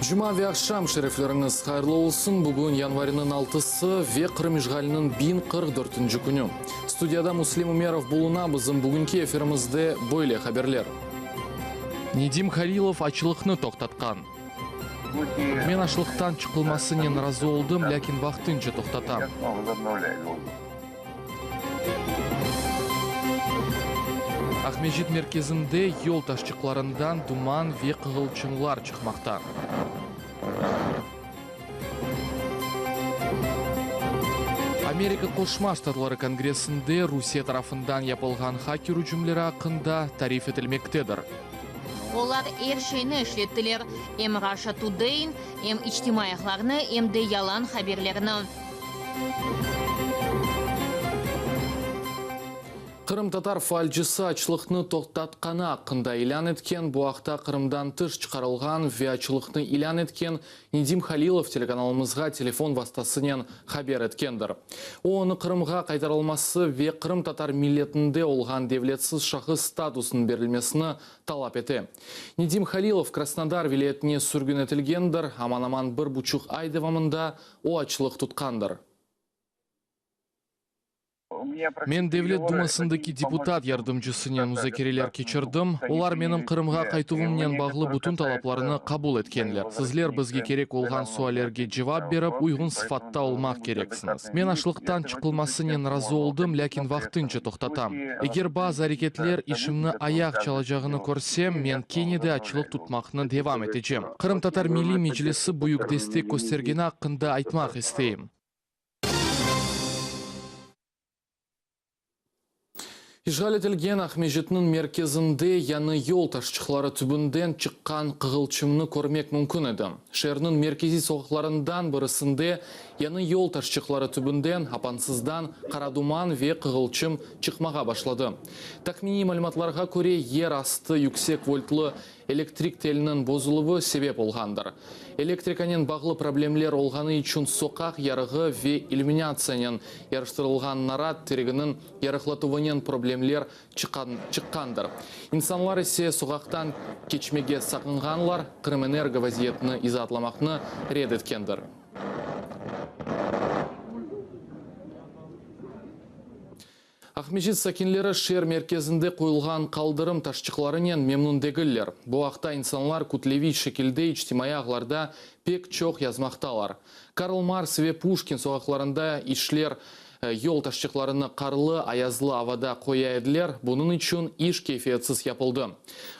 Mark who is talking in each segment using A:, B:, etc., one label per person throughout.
A: Cuma ve aqşam şerefleriñiz hayırlı olsun! Bugün yanvarniñ altısı ve Qırım işğaliniñ 1044-nci künü. Studiyada Müslim Ümerov buluna, bizim bugünki efirimizde böyle haberler. Nedim Halilov açlıqnı toqtatqan. Men açlıqtan çıqılmasınen razı oldım, lâkin vaqtınca toqtatam. Aqmescit merkezinde yol taşçıqlarından duman ve qığılçımlar çıqmaqta. Amerika Qoşma Ştatları Kongressinde Rusiye tarafından yapılğan haker ücümleri aqqında tarif etilmektedir.
B: Olar er şeyni işlettiler, em Russia Today, em içtimaiy ağlarnı, em de yalan haberlerni.
A: Qırımtatar faalcisi açlıqnı toqtatqanı aqqında ilân etken, bu aqta Qırımdan tış çıqarılğan ve açlıqnı ilân etken Nedim Halilov telekanalımızğa telefon vastasınen haber etkendir. O, onı Qırımğa qaytarılması ve qırımtatar milletinde olğan devletsiz şahıs statusınıñ berilmesini talap ete. Nedim Halilov Krasnodar vilâyetine sürgün etilgendir, aman-aman bir buçuq ay devamında o açlıq tutqandır. Men Devlet Dumasındaki deputat yardımcısınen muzakereler keçirdim, olar menim Qırımğa qaytuvımnen bağlı bütün talaplarını qabul etkenler. Sizler bizge kerek olğan suallerge cevap berip, uyğun sıfatta olmaq kereksiñiz. Men açlıqtan çıqılmasınen razı oldım, lâkin vaqtınca toqtatam. Eger bazı areketler işimni ayaq çalacağını körsem, men kene de açlıq tutmaqnı devam etecem. Qırımtatar Milliy Meclisi büyük destek köstergeni aqqında aytmaq isteyim. İşğal etilgen Aqmescitniñ merkezinde yañı yol taşçıqları tübünden çıqqan qığılçımnı körmek mümkün edi. Şeerniñ merkeziy soqaqlarından birisinde yañı yol taşçıqları tübünden apansızdan qara duman ve qığılçım çıqmağa başladı. Tahminiy malümatlarğa köre, yer astı yüksek voltlı Elektrik teliniñ bozuluvı sebep olğandır. Elektrikanen bağlı problemler olğanı içün soqaq yarığı ve illüminatsiyanen yarıştırılğan narat tereginiñ yarıqlatuvınen problemler çıqqandır. İnsanlar ise soqaqtan keçmege saqınğanlar, Krımenergo vaziyetni izaatlamaqnı red etkendir. Aqmescit sakinleri şeer merkezinde qoyulğan qaldırım taşçıqlarınen memnün degiller. Bu aqta insanlar kütleviy şekilde içtimaiy ağlarda pek çoq yazmaqtalar. Karl Marks ve Puşkin soqaqlarında işler yol taşçıqlarını qarlı, ayazlı avada qoya ediler, bunıñ içün iş keyfiyetsiz yapıldı.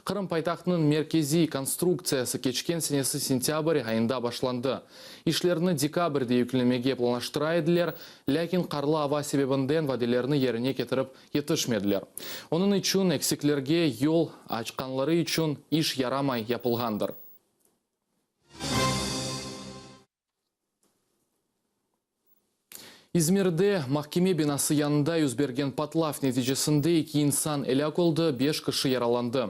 A: Qırım paytahtınıñ merkeziy konstruktsiyası keçken senesi sentâbr ayında başlandı. İşlerni dekabrde yüklemege planlaştıra ediler, lâkin qarlı ava sebebinden vadelerni yerine ketirip yetişmediler. Onıñ içün eksiklerge yol açqanları içün iş yaramay yapılğandır. İzmirde mahkeme binası yanında yüz bergen patlav neticesinde eki insan elâk oldı, beş kişi yaralandı.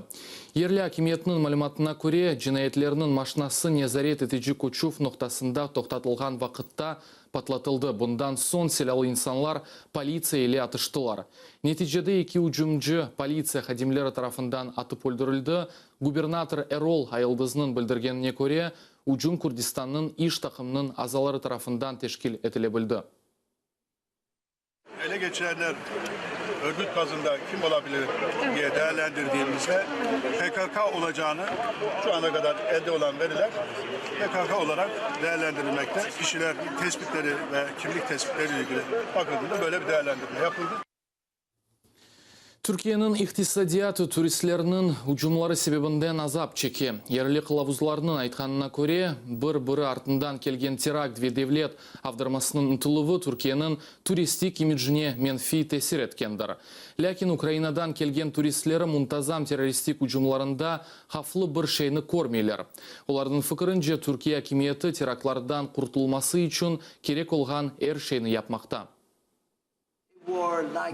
A: Yerli akimiyetniñ malümatına köre, cinayetlerniñ maşinası nezaret etici köçüv noqtasında toqtatılğan vaqıtta patlatıldı, bundan soñ silâlı insanlar politsiya ile atıştılar. Neticede eki ücümci politsiya hadimleri tarafından atıp öldürildi. Gubernator Erol Ayıldıznıñ bildirgenine köre, Ücüm Kürdistannıñ iş taqımınıñ azaları tarafından teşkil etile bildi.
C: Ele geçirenler örgüt bazında kim olabilir diye değerlendirdiğimizde PKK olacağını şu ana kadar elde olan veriler PKK olarak değerlendirilmekte. Kişiler tespitleri ve kimlik tespitleri ile ilgili bakıldığında böyle bir değerlendirme yapıldı.
A: Türkiyeniñ iqtisadiyatı turistlerniñ ücümları sebebinden azap çeke. Yerli qılavuzlarnıñ aytqanına köre, bir-biri artından kelgen terakt ve devlet avdarmasınıñ ıntıluvı Türkiyeniñ turistik imicine menfiy tesir etkendir. Lâkin Ukrainadan kelgen turistleri muntazam terroristik ücümlarında havflı bir şeyni körmeyler. Olarnıñ fikirince, Türkiye akimiyeti teraktlardan qurtulması içün kerek olğan er şeyni yapmaqta.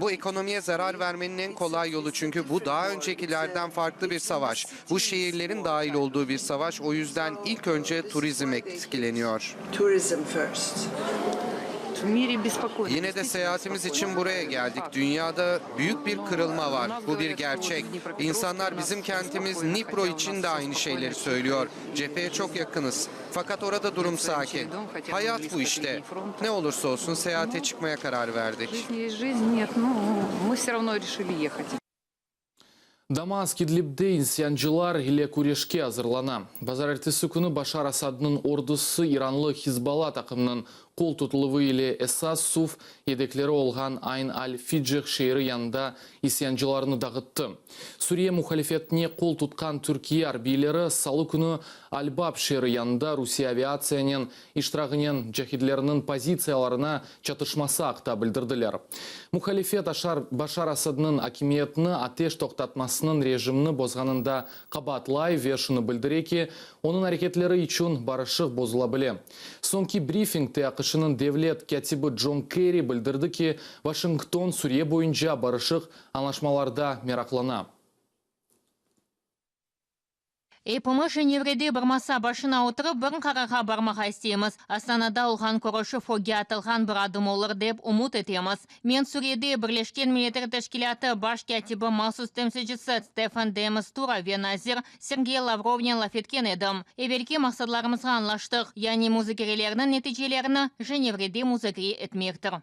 D: Bu ekonomiye zarar vermenin eñ qolay yolu, çünki bu daa öncekilerden farqlı bir savaş. Bu şehirlerin dahil olduğu bir savaş, o yüzden ilk önce turizm etkileniyor. Yine de seyahatimiz içün buraya geldik. Dünyada büyük bir kırılma var. Bu bir gerçek. İnsanlar bizim kentimiz Dnipro içün de aynı şeyleri söylüyor. Cepheye çok yakınız. Fakat orada durum sakin. Hayat bu işte. Ne olursa olsun seyahate çıkmaya karar verdik.
A: Damask İdlibde isyancılar ile küreşke azırlana. Bazarertesi künü Başar Asadnıñ ordusı iranlı Hizballa taqımınıñ qol tutuluvı ile esas suv yedekleri olğan Ayn al-Fidjih şeeri yanında isyancılarnı dağıttı. Suriye muhalifetine qol tutqan Türkiye arbiyleri salı künü Al-Bab şeeri yanında Rusiye aviatsiyanen iştirağınen cahidlerniñ pozitsiyalarına çatışması aqta bildirdiler. Muhalifet Aşar Başar Asadnıñ akimiyetni ateş toqtatmasınıñ rejimni bozğanında qabaatlay ve şunı bildire ki, onıñ areketleri içün barışıq bozula bile. Soñki brifingte AQŞnıñ devlet kâtibi John Kerry bildirdi ki, Washington Suriye boyunca barışıq añlaşmalarda meraqlana.
B: Epimiz Jenevrede bir masa başına oturıp, bir qararğa barmağa isteymiz. Astanada olğan körüşüv ögge atılğan bir adım olur, dep ümüt etemiz. Men Suriyede Birleşken Milletler Teşkilâtı Baş kâtibi mahsus temsilcisi Stefan de Mistura ve nazir Sergey Lavrovnen laf etken edim. Evelki maqsadlarımızğa añlaştıq, yani muzakerelerniñ neticelerini Jenevrede muzakere etmektir.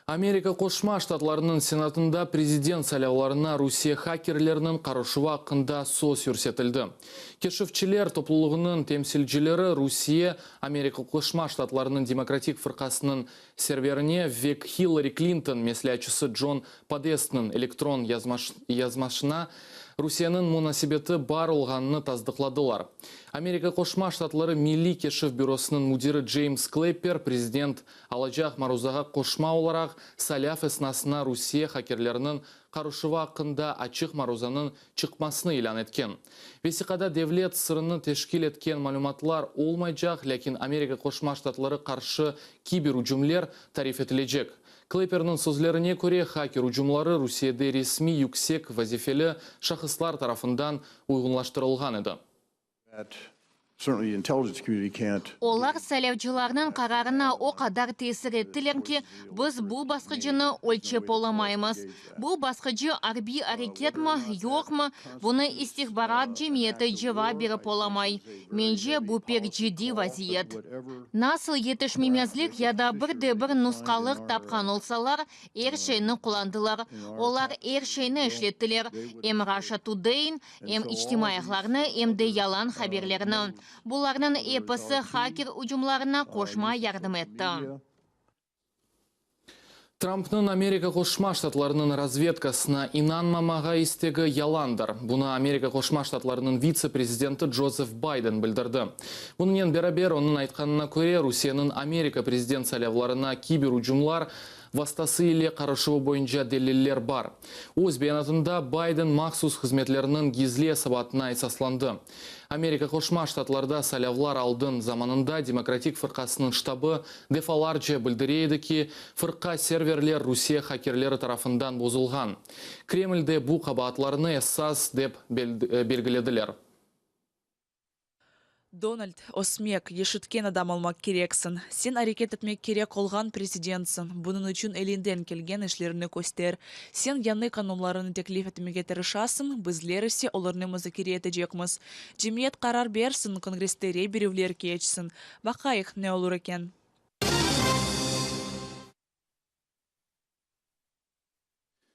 A: Amerika Qoşma Ştatlarınıñ Senatında prezident saylavlarına Rusiye hakerleriniñ qarışuvı aqqında söz yürsetildi. Keşifçiler toplulığınıñ temsilcileri Rusiye Amerika Qoşma Ştatlarınıñ Demokratik fırqasınıñ serverine ve Hillari Klinton mesleatçısı John Podestniñ elektron yazmaşına Rusiyeniñ munasebeti bar olğanını tasdıqladılar. Amerika Qoşma Ştatları Milliy keşif bürosınıñ müdiri Ceyms Klepper prezident Alacaq maruzağa qoşma olaraq, saylav esnasına Rusiye hakerleriniñ qarışuvı aqqında açıq maruzanıñ çıqmasını ilân etken. Vesiqada devlet sırını teşkil etken malümatlar olmaycaq, lâkin Amerika Qoşma Ştatları qarşı kiber ücümler tarif etilecek. Klepperniñ sözlerine köre, haker ücümları Rusiyede resmiy yüksek vazifeli şahıslar tarafından uyğunlaştırılğan edi.
B: Olar saylavcılarnıñ qararına o qadar tesir ettiler ki, biz bu basqıcını ölçep olamaymız. Bu basqıcı arbiy areketmi, yoqmı, bunı istihbarat cemiyeti cevap berip olamay. Mence, bu pek ciddiy vaziyet. Nasıl yetişmemezlik ya da bir de bir nusqalıq tapqan olsalar, er şeyni qullandılar. Olar er şeyni işlettiler, em Russia Today-n, Em içtimaiy ağlarnı, em de yalan haberlerni. Bularnıñ episi haker ücümlarına qoşma yardım etti.
A: Trampnıñ Amerika Qoşma Ştatlarınıñ razvedkasına inanmamağa istegi yalandır. Bunı Amerika Qoşma Ştatlarınıñ vitse-prezidenti Joseph Biden bildirdi. Bunınen beraber, onıñ aytqanına köre, Rusiyeniñ Amerika prezident saylavlarına kiber ücümlar vastası ile qarışuvı boyunca deliller bar. Öz beyanatında Biden mahsus hızmetlerniñ gizli esabatına esaslandı. Amerika Qoşma Ştatlarda saylavlar aldın zamanında Demokratik fırqasınıñ ştabı defalarca bildire edi ki, fırqa serverler Rusiye hakerleri tarafından bozulğan. Kremlde bu qabaatlarnı esas dep belgilediler.
E: Donald, ösmek, yeşitken adam olmaq kereksiñ. Sen areket etmek kerek olğan prezidentsiñ, bunıñ içün elinden kelgen işlerni köster. Sen yañı qanunlarını teklif etmege tırışasıñ, bizler ise olarnı muzakere etecekmiz. Cemiyet qarar bersin, Kongresste rey berüvler keçsin. Baqayıq, ne olur eken.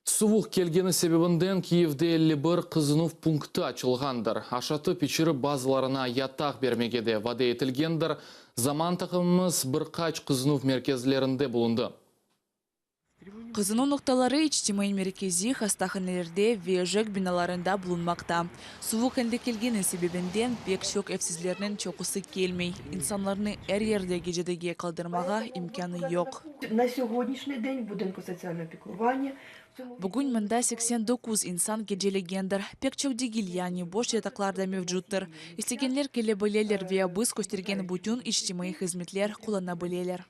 A: Suvuq kelgeni sebebinden Kiyevde 51 qızınuv punktı açılğandır. Aşatıp içirip bazılarına yataq bermege de vade etilgendir. Zaman taqımımız bir qaç qızınuv merkezlerinde bulundı.
E: Qızınuv noqtaları içtimaiy merkeziy hastahanelerde ve JEK binalarında bulunmaqta. Suvuq endi kelgeni sebebinden pek çoq evsizlerniñ çoqusı kelmey. İnsanlarnı er yerde gecedege qaldırmağa imkânı yoq. Bugün mında 89 insan gecelegendir. Pek çoq degil, yani boş yataqlar da mevcuttır. İstegenler kele bileler ve biz köstergen bütün içtimaiy hızmetler qullana bileler.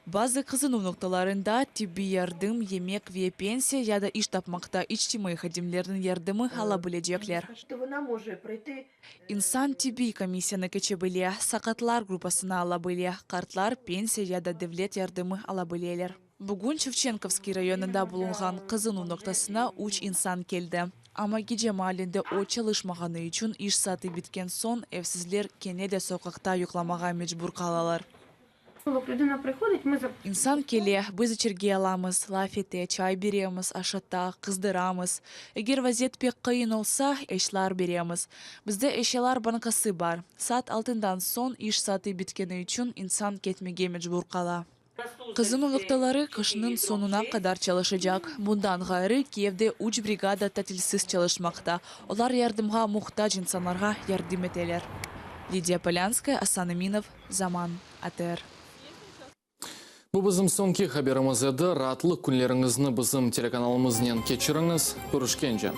E: Bazı qızınuv noqtalarında tibbiy yardım, yemek ve pensiya ya da iş tapmaqta içtimaiy hadimlerniñ yardımı ala bilecekler. İnsan tibbiy komissiyanı keçe bile, saqatlar gruppasına ala bile, qartlar pensiya ya da devlet yardımı ala bileler. Bugün Şevçenkovskiy rayonında bulunğan qızınuv noqtasına üç insan keldi. Amma gece maalinde o çalışmağanı içün iş saatı bitken soñ evsizler kene de soqaqta yuqlamağa mecbur qalalar. İnsan kele, biz içerge alamız, laf ete, çay beremiz, aşata, qızdıramız. Eger vaziyet pek qıyın olsa, eşlar beremiz. Bizde eşyalar bankası bar. Saat altından soñ iş saatı bitkeni içün insan ketmege mecbur qala. Qızınuv noqtaları qışnıñ soñuna qadar çalışacaq. Bundan ğayrı, Kiyevde üç brigada tatilsiz çalışmaqta, olar yardımğa muhtac insanlarğa yardım eteler. Lidiya Polânskaya, Asan Eminov, Zaman, ATR.
A: Bu bizim soñki haberimiz edi. Raatlıq künleriñizni bizim telekanalımıznen keçiriñiz. Körüşkence!